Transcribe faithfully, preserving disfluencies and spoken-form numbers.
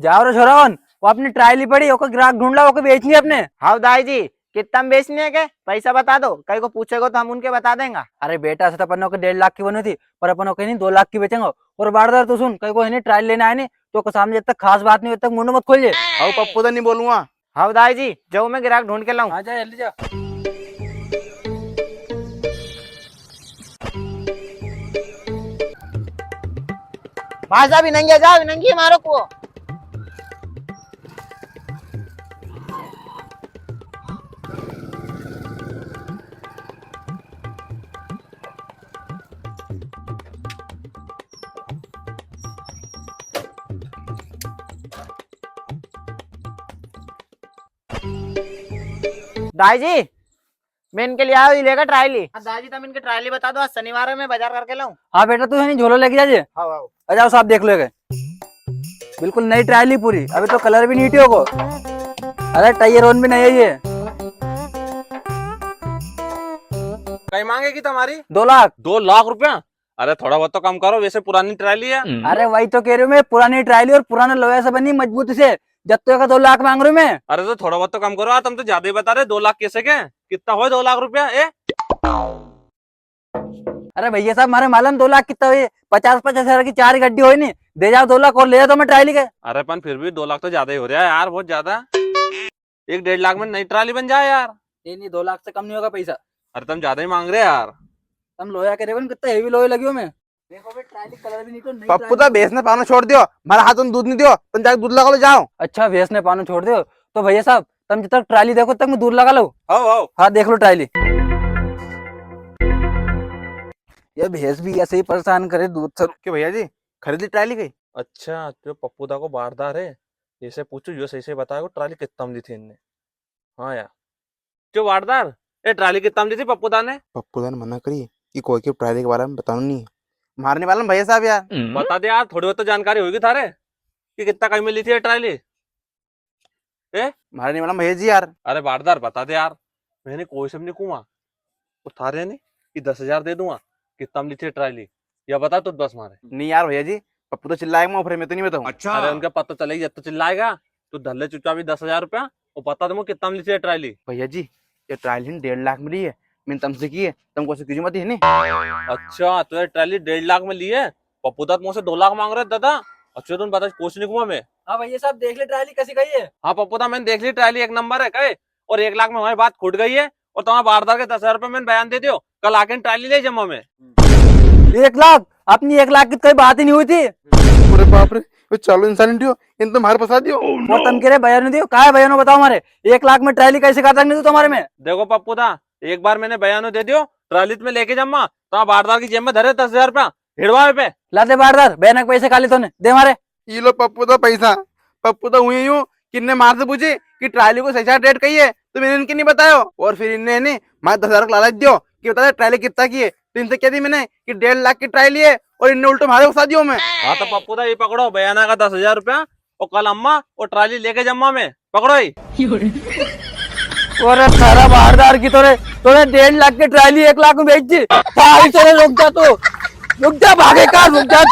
जाओ रे छोरावन, वो अपनी ट्राली पड़ी, ओके ग्राहक ढूंढ ला, ओके बेचनी है अपने। हाँ दाई जी, कितना में बेचनी है के? पैसा बता दो, कई को पूछेगो तो हम उनके बता देंगा। अरे बेटा, ऐसे तो अपन ओके डेढ़ लाख की बनी थी, पर अपन ओके नी दो लाख की बेचेंगे। और बारदार तू सुन, कई को है नी ट्राली लेने आए नी, तो ओके सामने जब तक खास बात नी हो, जब तक मुंडो मत खोल ले। हाँ पप्पू दा, नी बोलूंगा। हाँ दाई जी, जाऊँ मैं गिराक ढूंढ के लाऊं। हाँ जा, जल्दी जा। भाई साहब, इनंगे जाओ, इनंगे मारो को। दाई जी, मैं इनके लिए आयो, ये लेगा ट्रायली। हाँ दाई जी, तुम इनके ट्रायली बता दो, आज शनिवार है, मैं बाजार करके लाऊं। हाँ बेटा, तू है नी, झोलो लेके जाजे। हाँ, हाँ। आ जाओ साहब, देख लो ये। बिल्कुल नई ट्रायली पूरी, अभी तो कलर भी नी उठ्यो को। अरे टायर होन भी नया ही है। कई मांगेगी तुम्हारी? दो लाख। दो लाख रुपया? अरे थोड़ा बहुत तो कम करो, वैसे पुरानी ट्रायली है। अरे वही तो कह रही हूँ मैं, पुरानी ट्रायली और पुराना लोहा से बनी मजबूत से, जब तो का दो लाख मांग रही हूँ मैं। अरे तो थोड़ा बहुत तो कम करो यार, तुम तो ज्यादा ही बता रहे, दो लाख कैसे के? कितना हो दो लाख रुपया? ए? अरे भैया साहब, मारे मालूम दो लाख कितना हुई, पचास पचास हजार की चार गड्डी हुई नी, दे जाओ दो लाख और ले जाओ तो मैं ट्रायली के। अरे पण फिर भी दो लाख तो ज्यादा ही हो रहा है यार, बहुत ज्यादा। एक डेढ़ लाख में नई ट्राली बन जाए यार। नहीं, नहीं, दो लाख से कम नहीं होगा पैसा। अरे तुम ज्यादा ही मांग रहे यार। तुम लोया के रेवन कितना हेवी लोया लगियो मैं। देखो बे, ट्राली कलर भी नहीं तो नई पप्पू ट्राली दा, भैंस ने पानो छोड़ दियो, मारा हाथ में दूध नहीं दियो, तुम जाके दूध लगा लो, जाओ। अच्छा, भैंस ने पानो छोड़ दियो, तो भैया साहब, तुम जब तक ट्राली देखो, तब तक मैं दूध लगा लो। हाओ, हाओ। हाँ, देख लो ट्राली। ये भैंस भी ऐसे ही परेशान करे दूध से। क्यों भैया जी, खरीद ली ट्राली कई? अच्छा, तो पप्पू दा को बारदार है, इसे पूछो, यो सही सही बताएगो ट्राली कितना में दी थी इनने। हाँ यार। क्यों बारदार, ये ट्राली कितना में दी थी पप्पू दा ने? पप्पू दा ने मना करी कि कोई के ट्राली के बारे में बतानो नी है। मारे नी मालूम भैया साहब यार। बता दे यार, थोड़ी बहुत तो जानकारी होगी थारे कि कितना कई में ली थी ये ट्राली। ए? मारे नी मालूम भैया जी यार। अरे बारदार, बता दे यार, मैंने कोई से भी नी कूंगा। वो थारे ने कि दस हजार दे दूंगा, कितना में ली थी ट्राली, या बता तू बस मारे। नी यार भैया जी, पप्पू तो चिल्लाएगा, मैं फिर मैं तो नी बताऊं। अच्छा। अरे उनका पता चलेगा जब तो चिल्लाएगा। तू धर ले चुपचाप ये दस हजार रुपया, वो बता दे मुझे कितना में ली थी ट्राली। भैया जी, ये ट्राली डेढ़ लाख में ली है, मैंने तुमसे की है, तुम कोई से कीजिए मत, है नी? अच्छा, तो ये ट्राली डेढ़ लाख में ली है, पप्पू दा तो मुझसे दो लाख मांग रहे दादा। अच्छा, तुम बता, कुछ नी कूंगा मैं। हाँ भैया साहब, देख ले ट्राली कैसी गई है। हाँ पप्पू दा, मैंने देख ली ट्राली, एक नंबर है कहे, और एक लाख में हमारी बात खुट गई है, और तुम्हारा बारदार के दस हजार रुपया मैंने बयान दे दियो, कल आके ट्राली ले जाऊंगा मैं। एक लाख? अपनी एक लाख की तो कोई बात ही नी हुई थी। अरे बाप रे, ये चालू इंसान ही दियो, इन तो मार फंसा दियो। और तुम कह रहे बयानो दियो, कहाँ है बयानो, बताओ मारे। एक लाख में ट्राली कैसे खाता नहीं तू तुम्हारे में? देखो पप्पू दा, एक बार मैंने बयानो दे दियो, ट्राली तो मैं लेके जाऊंगा, तो बारदार की जेब में धरे दस हजार रुपया, हिड़वा पे। ला दे बारदार, बयाना के पैसे काली तूने, दे मारे। ई लो पप्पू दा पैसा। पप्पू दा हुई यूं कि इनने मार से पूछी कि ट्राली को सही सही रेट कही है, तो मैंने इनके नी बतायो। और फिर इनने नी मारे दस हजार को लालच दियो कि बता दे ट्राली कितना की है। तो इनसे कह दी मैंने कि डेढ़ लाख की ट्राली है और इनने उल्टो मारे फंसा दियो मैं। हाँ तो पप्पू दा ये पकड़ो बयाना का दस हजार रुपया और कल अम्मा और ट्राली लेके जम्मा मैं। पकड़ो ही। और थारा बारदार की तोरे, तोरे डेढ़ लाख की ट्राली एक लाख में बेच दी। भाई तोरे रुक जा तू, रुक जा, भागे का, रुक जा।